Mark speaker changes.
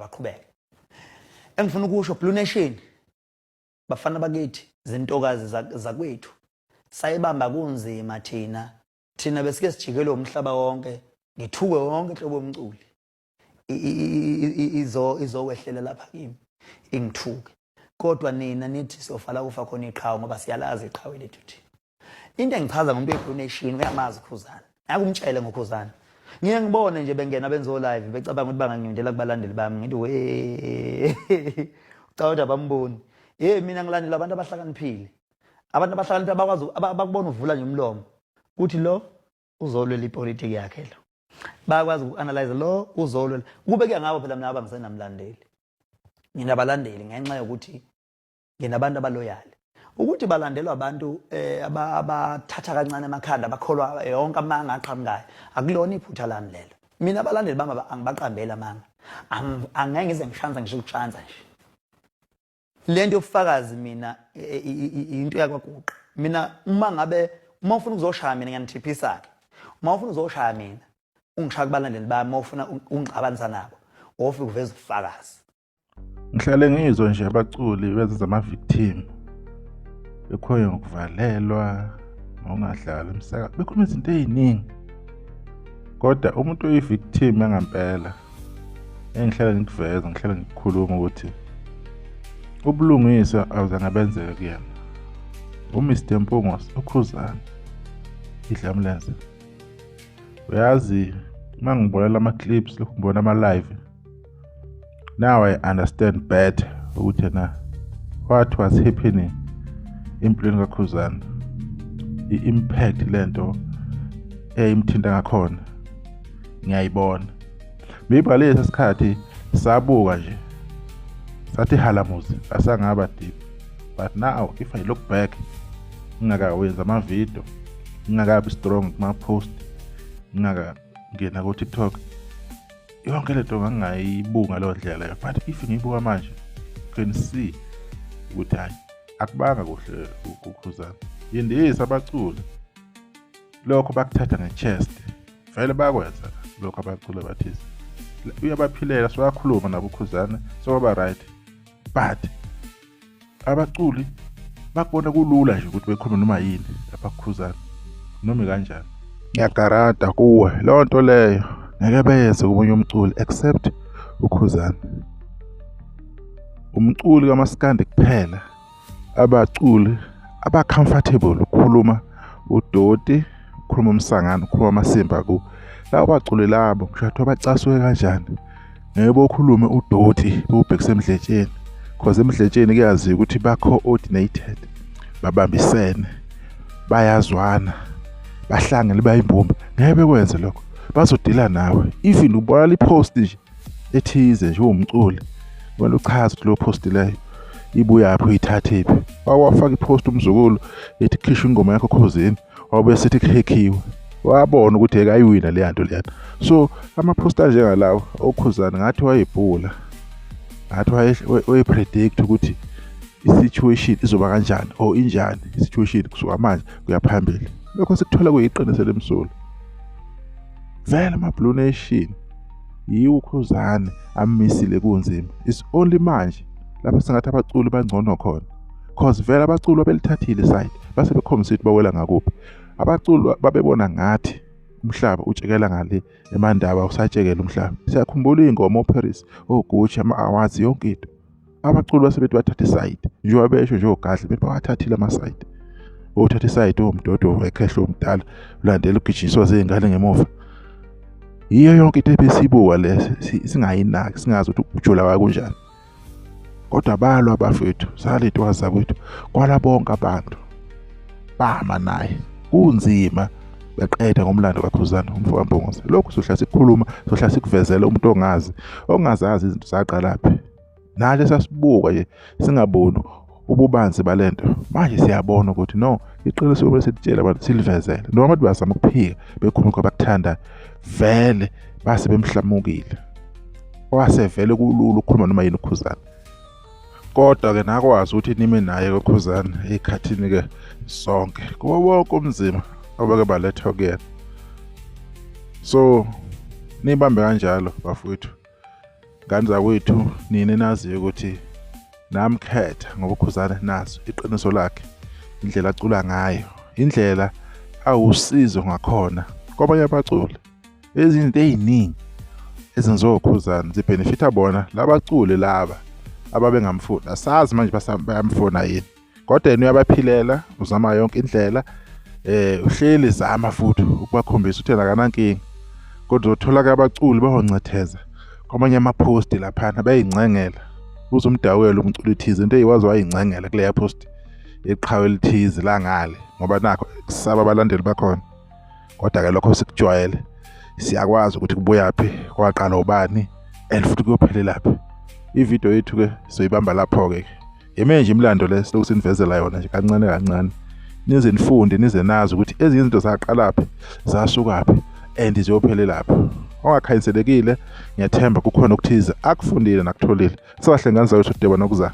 Speaker 1: Abaqhubeke. Engifuna ukusho, Blue Nation, bafana bakithi, zintokazi zakwethu, sayibamba kunzima thina. Thina besike sijikelwe umhlaba wonke, ngithuke wonke inhlobo yomculi izokwehlela lapha kimi ingithuke, kodwa nina nithi siyofala kufa khona iqhawe, ngoba siyalazi iqhawe lethu thina. Into engichaza ngomuntu we-Blue Nation, uyamazi uKhuzani, ngeke umtshele ngoKhuzani. Ngiye ngibone nje bengena benzo live, becabanga ukuthi bangangiyondela kubalandeli bami. Ngithi we, ucabanga ukuthi abamboni? Hey, mina ngilandela abantu abahlakaniphile. Abantu abahlakaniphile abakwazi abakubona uvula nje umlomo kuthi lo uzolwela ipolitiki yakhe, lo bayakwazi uku-analyze, lo uzolwela. Kube kuya ngabo phela, mina abangisenamlandeli. Nginabalandeli ngenxa yokuthi nginabantu abaloyal, ukuthi balandelwa abantu abathatha kancane emakhanda, abakholwa yonke amanga aqhamukayo. Akulona iphutha lami lelo. Mina abalandeli bami angibaqambeli amanga. Angeke ngize ngishanza ngisho ukushanza nje lento yobufakazi. Mina into yakwaguqa. Mina uma ngabe, uma ufuna ukuzoshaya mina, ngiyanithiphisa ke. Uma ufuna uzoshaya mina, ungishaya kubalandeli bami. Uma ufuna ungixabanisa nabo, ofika uveza ubufakazi.
Speaker 2: Ngihlale ngizwa nje abaculi bezenza ama-victim, bekhoye ngokuvalelwa, ngokungadlali umsakazo, bekhuluma izinto ey'ningi, kodwa umuntu oyi-victim yangampela engihlala ngikuveza, ngihlala ngikukhuluma ukuthi ubulungiswa awuzange benzeke kuyena, uMr Mpungose, uKhuzani idlamlenze. Uyazi, uma ngibona lama-clips, lokhu ngibona ama-live, now I understand better ukuthi yena what was happening empilweni kaKhuzani, i-impact lento eyayimthinta ngakhona ngiyayibona. Maybe ngalesi sikhathi sabuka nje sathi halamuzi, asangaba deep, but now if I look back, ngingakawenzi amavidiyo, ngingakabi strong kuma-post, ngingakangena ku-TikTok, yonke lento ngangingayibuka ngaleyo ndlela leyo. But if ngiyibuka manje, you can see ukuthi hhayi, akubanga kuhle kuKhuzani. Yindisa abaculi lokho bakuthatha nge-chest, vele bayakwenza lokho abaculi abathize. Uyabaphilela, soyakhuluma nabo uKhuzani, sokwaba right, but abaculi bakubona kulula nje ukuthi bekhulume noma yini lapha kuKhuzani, noma kanjani. Ngiyagarada kuwe, leyo nto leyo ngeke beyenze komunye umculi except uKhuzani, umculi kamaskandi kuphela. Abaculi aba-comfortable ukukhuluma udoti, ukukhuluma umsangano, ukukhuluma amasimba ku labo baculi labo, ngisho kuthiwa bacasuke kanjani, ngeke bokhulume udoti bewubhekise emdletsheni, cause emdletsheni kuyaziwa ukuthi ba-coordinated, babambisene, bayazwana, bahlangene, bayimbumba. Ngeke bekwenze lokho, bazodila nawe. Even ubona i-post nje ethize nje, uwumculi, kumele uchaze ukuthi leyo post leyo ibuyaphi, uyithathephi. Wawafaka i-post umzukulu ethi khishwa ingoma yakho Khozini, wabe sethi kuhekhiwe, wabona ukuthi ekayiwina leya nto leyana. So ama-post anjengalawo oKhuzani ngathi wayebhula, ngathi wayepredict ukuthi i-situation izoba kanjani or injani i-situation kusuka manje kuya phambili. Lokho sikuthola kuyiqiniso lemsulwa vele. Ama-Blue Nation yiwo uKhuzani amisile kunzima. It's only manje lapho singathi abaculi bangcono khona, cause vele abaculi babelithathile iside, base bekhombisa ukuthi bawela ngakuphi. Abaculi babebona ngathi umhlaba utshekela ngale emandaba, usatshekela umhlaba. Siyakhumbula iy'ngoma oParis, oGucci, ama-awards, yonke into. Abaculi base bethi bathatha isayidi, njengoba besho nje oGadla, bethi bawathathile amasayidi. Othatha isayidi owumdodo wekhehla omdala, ulandela ugijinyiswa zey'ngane ngemuva. Yiyo yonke into ebesiyibuka le, singayinaki, singazi ukuthi ukujula kwayo kunjani. Kodwa balwa abafethu, sale zakwethu, kwala bonke abantu bama naye kunzima, beqeda ngomlando kaKhuzani umfo kaMpungose. Lokhu sohlala sikukhuluma, sohlala sikuvezela umuntu ongazi, ongazazi izinto zaqalaphi. Nathi sasibuka nje singaboni ububanzi balento, manje siyabona ukuthi no, iqiniso kumele silitshele abantu, silivezele, noma abantu bazama ukuphika, bekhuluma lokhu abakuthandayo. Vele base bemhlamukile, kwase vele kulula ukukhuluma noma yini uKhuzani. Kodwa-ke nakwazi ukuthi nime naye uKhuzani ey'khathini-ke zonke, kuwo wonke umzima obeke balethwa kuyena. So nibambe kanjalo bafowethu. Ngane zakwethu nina enaziyo ukuthi namkhetha ngoba uKhuzani naso iqiniso lakhe, indlela acula ngayo, indlela awusizo ngakhona kwabanye abaculi. Ezinye izinto ey'ningi ezenziwa uKhuzani zibhenefitha bona labaculi laba ababengamfuni. Asazi manje bayamfuna yini. Kodwa yena uyabaphilela, uzama yonke indlela uhleli zama futhi ukubakhombisa ukuthi yena akanankinga. Kodwa uzothola-ke abaculi bayoncetheza kwamanye amaphosti laphana beyincengela. Uze umdawele umculo ethize into eyiwazi wayincengela kuleya post yeqhawe elithize langale ngoba nakho kusaba abalandeli bakhona. Kodwa-ke lokho sikujwayele siyakwazi ukuthi kubuyaphi kwaqala ubani and futhi kuyophelelaphi. Ividiyo yethu-ke soyibamba lapho-ke. Yime nje imilando le silokhu sinivezela yona nje kancane kancane. Nize nifunde nize nazi ukuthi ezinye izinto zaqalaphi, zasukaphi and ziyophelelaphi. Ongakhanyiselekile ngiyathemba kukhona okuthize akufundile nakutholile. Sabahle ngane zakwethu deba nokuzayo.